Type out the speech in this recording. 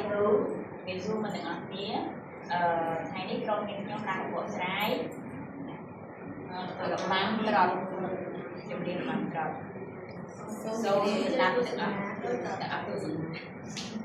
គ្រូជំរាបសួរមកទាំងអស់គ្នាអឺថ្ងៃនេះក្រុមនាងខ្ញុំបានបកស្រាយរបាំត្រត់ជំរាបរបាំត្រត់សូមស្ដាប់ទាំងអស់ទាំងអស់ទស្សនា។